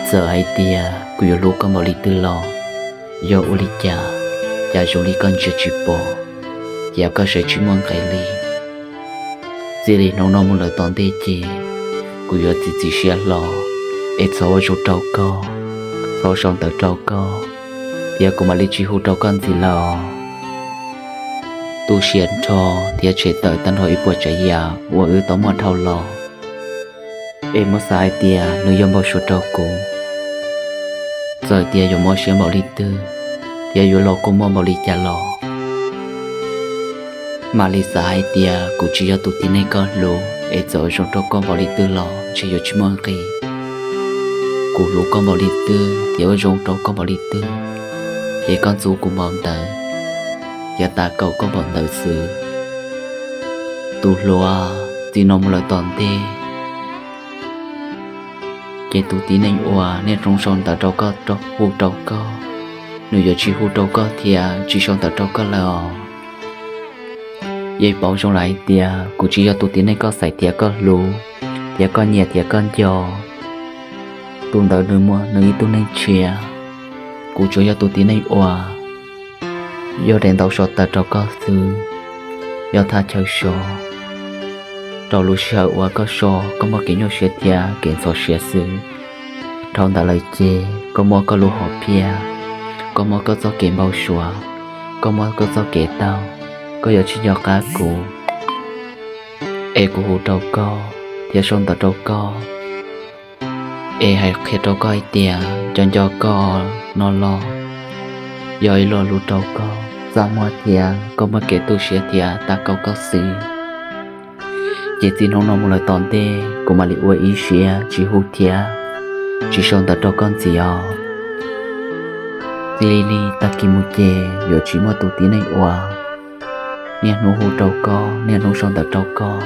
Txawm hais tias kuv yuav hlub koj npaum li twg los, yog ua li cas, cas zoo li koj ntsia tsis pom, ces koj saib tsis muaj nqis li. Txij li hnub no mus lawm tom ntej ces kuv yuav txiav txim siab hlo, es txhob ua zoo rau koj, txhob sau ntawv rau koj, thiab kuv mam li tsis hu rau koj ntxiv lawm os. Tu siab nrho thiab tshem tawm tag nrho ib puas tsav yam uas wb tau muaj dhau los. Es muab xav hais tias nws yog npau suav rau kuv. Txawm tias yuav mob siab npaum li twg, thiab yuav los kua muag npaum li cas los, mam li xav hais tias kuv tsis yog tus tib neeg koj hlub, es txawm ua zoo rau koj npaum li twg los ntshe yuav tsis muaj nqis. Kuv hlub koj npaum li twg thiab ua zoo rau koj npaum li twg, ces koj ntxub kuv npaum ntawd, thiab tas kaum koj npaum ntawd xwb. Tus hluas, txij no mus lawm tom ntej, ces tus tib neeg uas niaj hnub sau ntawv rau koj, hu rau koj, nws yuav tsis hu rau koj thiab tsis sau ntawv rau koj lawm os. Yeej paub zoo lawm hais tias kuv tsis yog tus tib neeg koj xaiv thiab koj hlub, thiab koj nyiam thiab koj nco. Tus ntawd nws muaj nws ib tug neeg tshiab, kuv tsuas yog tus tib neeg uas yog daim ntaub so tawm rau koj xwb, yog thaj chaw so rau lub sij hawm uas koj so koj muaj kev nyuaj siab thiab kev ntxhov siab xwb. Dhau ntawd lawm ces koj muaj koj lub hom phiaj, koj muaj koj txoj kev npau suav, koj muaj koj txoj kev tau, koj yuav tsis nco qab kuv. Es kuv hu rau koj thiab sau ntawv rau koj, es hais qhia rau koj hais tias cov nco koj no los yog ib lo lus rau koj, txaj muag thiab koj muaj kev tu siab thiab tas kaum koj xwb. Ces txij hnub no mus lawm tom ntej kuv mam li ua ib siab tsis hu thiab tsis sau ntawv rau koj ntxiv os. Txij li tag kis mus ces yuav tsis muaj tus tib neeg uas niaj hnub hu rau koj, niaj hnub sau ntawv rau koj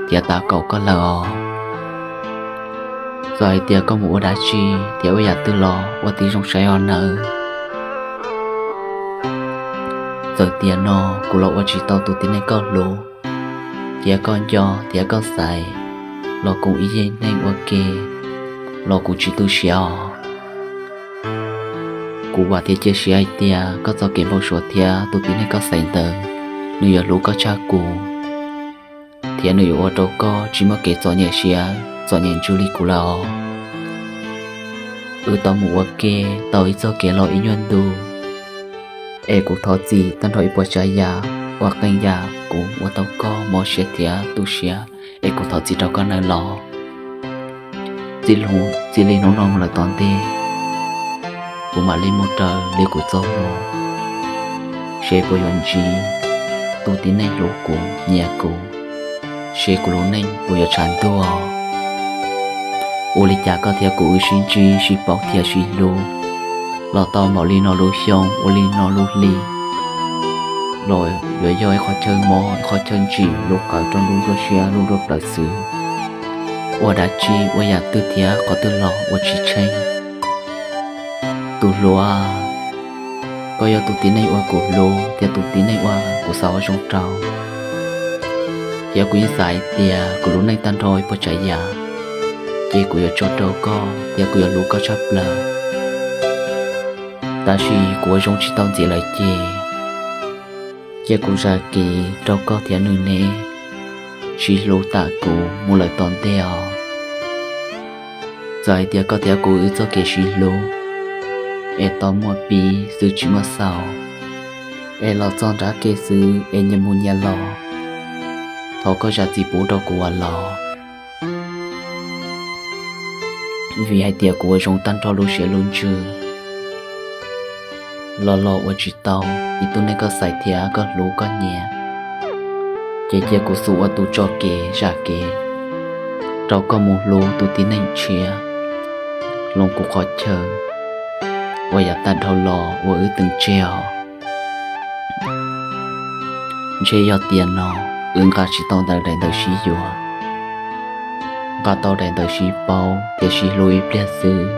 thiab tas kaum koj lawm os. Txawm hais tias koj mus ua dab tsi thiab ua yam twg los ua tib zoo saib os nawb. Txawm tiam no kuv los ua tsis tau tus tib neeg koj hlub thiab koj nco thiab koj xaiv, los kuv ib yam neeg ua ke los kuv tsis tu siab os. Kuv vam thiab cia siab hais tias koj txoj kev npau suav thiab tus tib neeg koj xaiv ntawd, nws yuav hlub koj tshaj kuv, thiab nws yuav ua rau koj tsis muaj kev txom nyem siab txom nyem ntsws li kuv lawm os. Wb tau mus ua ke tau ib txoj kev los ib nyuag ntu, es kuv thov txim tag nrho ib puas tsav yam uas qee yam kuv ua tau koj mob siab thiab tu siab, es kuv thov txim rau koj nawb los. Txij li hnub no mus lawm tom ntej, kuv mam li mus raws li kuv txoj moo, seb puas yuav ntsib tus tib neeg hlub kuv nyiam kuv, seb kuv lub neej puas yuav tshav ntuj. Ua li cas koj thiab kuv wb sib ntsib sib paub thiab sib hlub los tau npaum li no lub xyoo ua li no lub hli, los yuav yog ib qhov chaw mob ib qhov chaw ntsim lub qawv rau lub nruab siab lub nruab plawv xwb. Ua dab tsi ua yam twg thiab qhov twg los ua tsis tsheej. Tus hluas, koj yog tus tib neeg uas kuv hlub thiab tus tib neeg uas kuv xav ua zoo rau, thiab kuv yeej xav hais tias kuv lub neej tag nrho ib puas tsav yam, ces kuv yuav tso rau koj thiab kuv yuav hlub koj tshaj plaws. Tab sis kuv ua zoo tsis tau ntxiv lawm ces, cia kuv zam kev rau koj thiab nws ne, sib hlub tam kuv mus lawm tom ntej os. Txawm hais tias koj thiab kuv wb txoj kev sib hlub es tau muaj pib xwb tsis muaj xaus, es los txog nrab ke xwb es nyias mus nyias los, thov koj zam txim pub rau kuv uas los, vim hais tias kuv ua zoo tag nrho lub siab lub ntsws los los ua tsis tau ib tug neeg koj xaiv thiab koj hlub koj nyiam, ces cia kuv xub ua tus tso kev zam kev rau koj mus hlub tus tib neeg tshiab, hloov kuv qhov chaw uas yav tag dhau los uas wb teem tseg os. Ntshe yog tiam no wb nqa tsis tau ntawm daim ntawv sib yuav, nqa tau daim ntawv sib paub thiab sib hlub ib pliag xwb,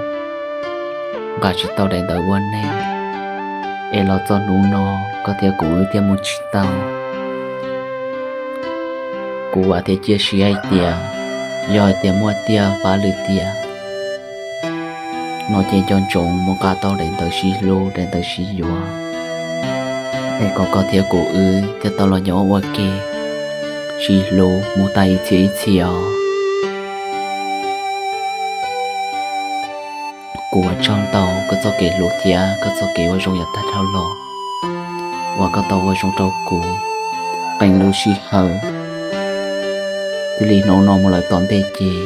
nqa tsis tau daim ntawv ua neej, es los txog hnub no koj thiab kuv wb thiaj mus tsis tau. Kuv vam thiab cia siab hais tias yog hais tias muaj tiag pab lwm tiam, No ces nco ntsoov mus nqa tau daim ntawv sib hlub, daim ntawv sib yuav, es kom koj thiab kuv wb thiaj tau los nyob ua ke sib hlub mus tag ib txhia ib txhia os. Kuv ua tsaug ntau koj txoj kev hlub thiab koj txoj kev ua zoo yav tag dhau los uas koj tau ua zoo rau kuv qee lub sij hawm. Txij li hnub no mus lawm tom ntej ces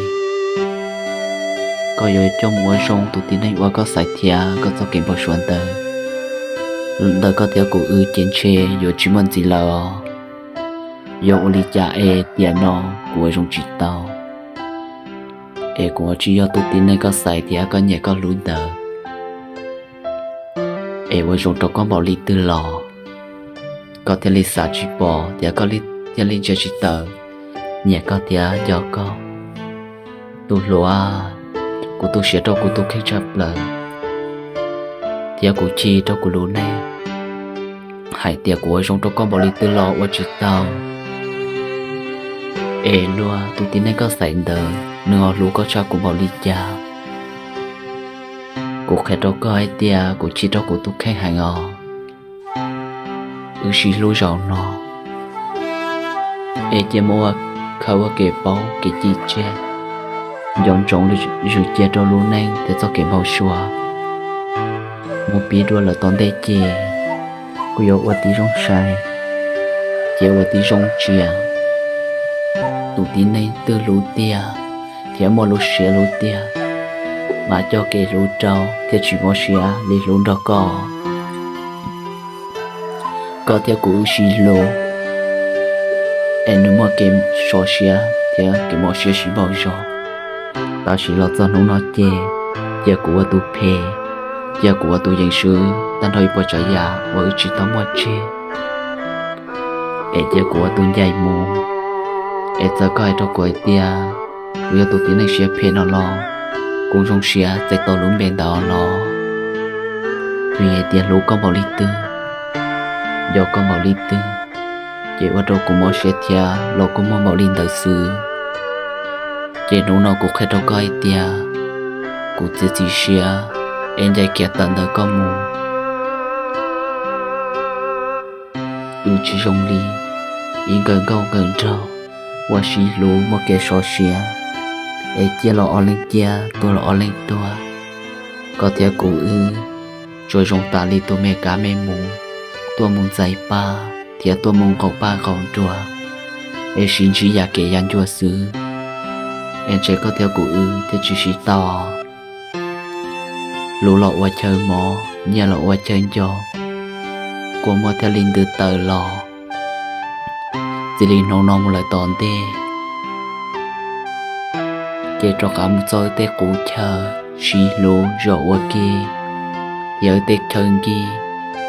koj yuav coj mus ua zoo tus tib neeg uas koj xaiv thiab koj txoj kev npau suav ntawd. Ntawm koj thiab kuv wb ces ntshe yuav tsis muaj ntxiv lawm os. Yog ua li cas es tiam no kuv ua zoo tsis tau, es kuv tsis yog tus tib neeg koj xaiv thiab koj nyiam koj hlub ntawd, es ua zoo rau koj npaum li twg los koj thiaj li xav tsis pom thiab koj thiaj li ntsia tsis tawm, nyiam koj thiab nco koj. Tus hluas, kuv tu siab rau kuv tus kheej tshaj plaws, thiab kuv chim rau kuv lub neej hais tias kuv ua zoo rau koj npaum li twg los ua tsis tau. Es luag tus tib neeg koj xaiv ntawd nws ho hlub koj tshaj kuv npaum li cas. Kuv qhia rau koj hais tias kuv chim rau kuv tus kheej heev os. Wb sib hlub zaum no, es cia mus ua, khaws ua kev paub kev cim tseg, nco ntsoov lwm zus cia rau lub neej thiab txoj kev npau suav. Mus pib dua lawm tom ntej ces kuj yuav ua tib zoo saib, ces ua tib zoo ntsia tus tib neeg twg hlub tiag thiab muaj lub siab hlub tiag, mam coj kev hlub rau thiaj tsis mob siab li hlub nrog koj. Koj thiab kuv wb sib hlub, es nws muaj kev sov siab thiab kev mob siab sib npaum zog. Tab sis los txog hnub no ces, cia kuv ua tus phem, cia kuv ua tus yeej swb tag nrho ib puas tsav yam uas wb tsis tau muaj tseg, es cia kuv ua tus ncaim mus. Es txawm koj hais rau kuv hais tias kuv yog tus tib neeg siab phem no los, kuv zoo siab txais tau lub npe ntawd los, vim hais tias hlub koj npaum li twg, nco koj npaum li twg, ces ua rau kuv mob siab thiab los kuj muaj npaum li ntawd xwb. Ces hnub no kuv qhia rau koj hais tias kuv txiav txim siab es ncaim kiag tawm ntawm koj mus. Wb tsis zoo li ib nkawm nkauj nkawm nraug uas sib hlub muaj kev sov siab, es ciaj los ob leeg ciaj, tuag los ob leeg tuag. Koj thiab kuv wb tsuas zoo tas li tus me kab me mus, tuaj mus ntxais paj thiab tuaj mus nqaus paj nqaus nruas, es sib ntsib yav kev yav ncua xwb. Es ntshe koj thiab kuv wb thiaj tsis sib tau. Hlub los ua chaw mob, nyiam los ua chaw nco, kua muag thiaj li ntws tawm los. Txij li hnub no mus lawm tom ntej, ces rov qab mus txog wb tej qub chaw, sib hlub zov ua ke, thiab wb tej chaw nkig,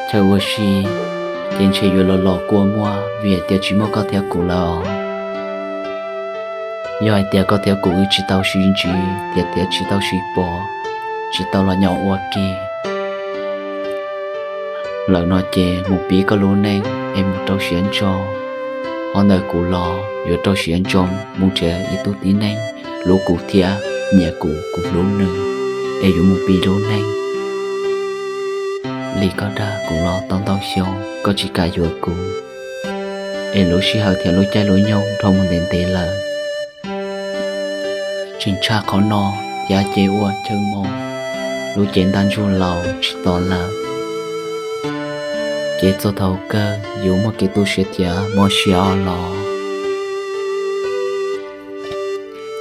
chaw ua si, ces ntshe yuav los los kua muag vim hais tias tsis muaj koj thiab kuv lawm os. Yog hais tias koj thiab kuv wb tsis tau sib ntsib thiab thiab tsis tau sib pom, tsis tau los nyob ua ke lawm no ces mus pib koj lub neej es mus rau siab ntso, ho ntawm kuv los yuav rau siab ntso mus nrhiav ib tug tib neeg hlub kuv thiab nyiam kuv, kuv hlub nws, es yuav mus pib lub neej li koj dag kuv los tau ntau xyoo koj tsis kam yuav kuv, es lub sij hawm thiab lub caij lub nyoog dhau mus ntev ntev lawm. Tseem tshaj qhov no thiab ces ua chaw mob, lub cev ntaj ntsug laus tsis tos lawm, ces txog thaum kawg yuav muaj kev tu siab thiab mob siab os los.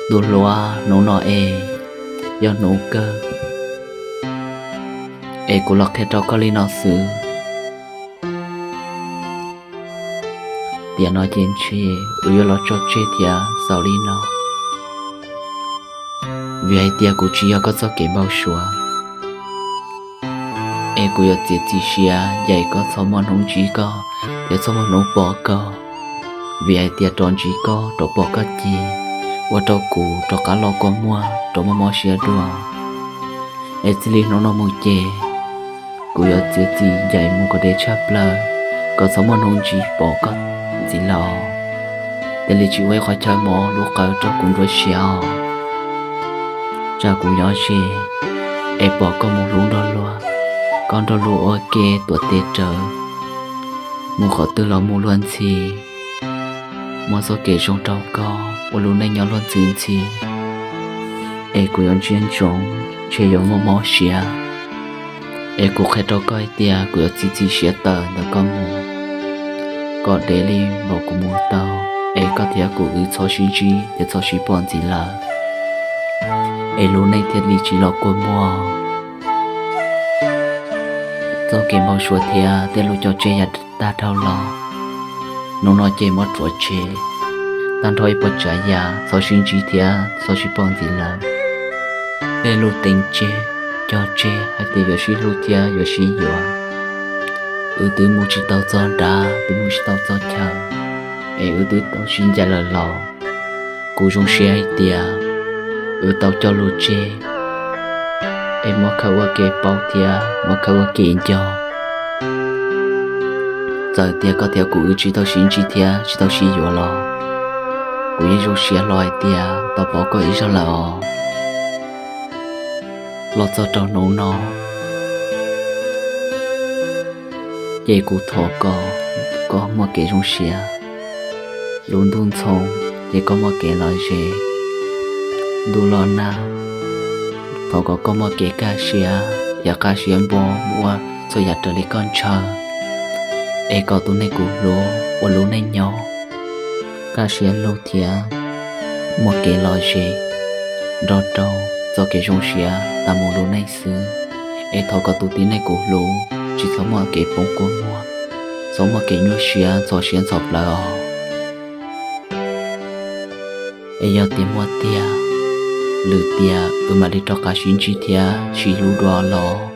Tus hluas, hnub no es yog hnub kawg, es kuv los qhia rau koj li no xwb. Tiam no ces ntshe kuv yuav los tso tseg thiab xaus li no, vim hais tias kuv tsis yog koj txoj kev npau suav, es kuv yuav txiav txim siab ncaim koj txhua muaj hnub ntsib koj thiab txhua muaj hnub pom koj, vim hais tias rov ntsib koj rov pom koj ces ua rau kuv rov qab los kua muag rov mob mob siab dua. Es txij li hnub no mus ces kuv yuav txiav txim ncaim mus kom deb tshaj plaws, kom txhob muaj hnub ntsib pom koj ntxiv lawm. Cia li tsis ua ib qhov chaw mob lub qawv rau kuv nruab siab os. Tsam kuv nyob ze, es pom koj mus hlub nrog luag, koj nrog luag ua ke tuav tes rawv, mus qhov twg los mus luag ntxhi, muaj txoj kev zoo rau koj ua lub neej nyob luag ntxhi ntxhi. Es kuv yuav ntsia ntsoov, ntshe yuav muaj mob siab. Es kuv qhia rau koj hais tias kuv yuav txiav txim siab tawm ntawm koj mus kom deb li npaum kuv mus tau. Es koj thiab kuv wb txhob sib ntsib thiab txhob sib pom ntxiv lawm, es lub neej thiaj li tsis los kua muag. Txoj kev npau suav thiab tej lub cov tseg yav tag dhau los, hnub no ces muab rhuav tseg tag nrho ib puas tsav yam, txhob sib ntsib thiab txhob sib pom ntxiv lawm. Tej lub teem tseg, cog tseg hais tias yuav sib hlub thiab yuav sib yuav, wb twb mus tsis tau txog nrab, twb mus tsis tau txog chaw, es wb twb tau sib ncaim lawm los kuv zoo siab hais tias wb tau cog lus tseg, es muab khawb ua ke paub thiab muab khawb ua ke nco. Txawm tias koj thiab kuv wb tsis tau sib ntsib thiab tsis tau sib yuav los, kuv yeej zoo siab hlo hais tias tau paub koj ib zaug lawm os. Los txog rau hnub no, ces kuv thov kom koj muaj kev zoo siab. Lub ntuj ntxhoo ces koj muaj kev lom zem, ntuj los nag, thov kom koj muaj kev kaj siab, yog kaj siab npog mus ua txhua yam raws li koj ntshaw, es kom tus neeg kuv hlub ua lub neej nyob kaj siab lug thiab muaj kev lom zem, nrog rau txoj kev zoo siab tas mus lub neej xwb. Es thov kom tus tib neeg kuv hlub tsis txhob muaj kev poob kua muag, txhob muaj kev nyuaj siab ntxhov siab ntxhov plawv os. Es yog tias muaj tiag, lwm tiam wb mam li rov qab sib ntsib thiab sib hlub dua los.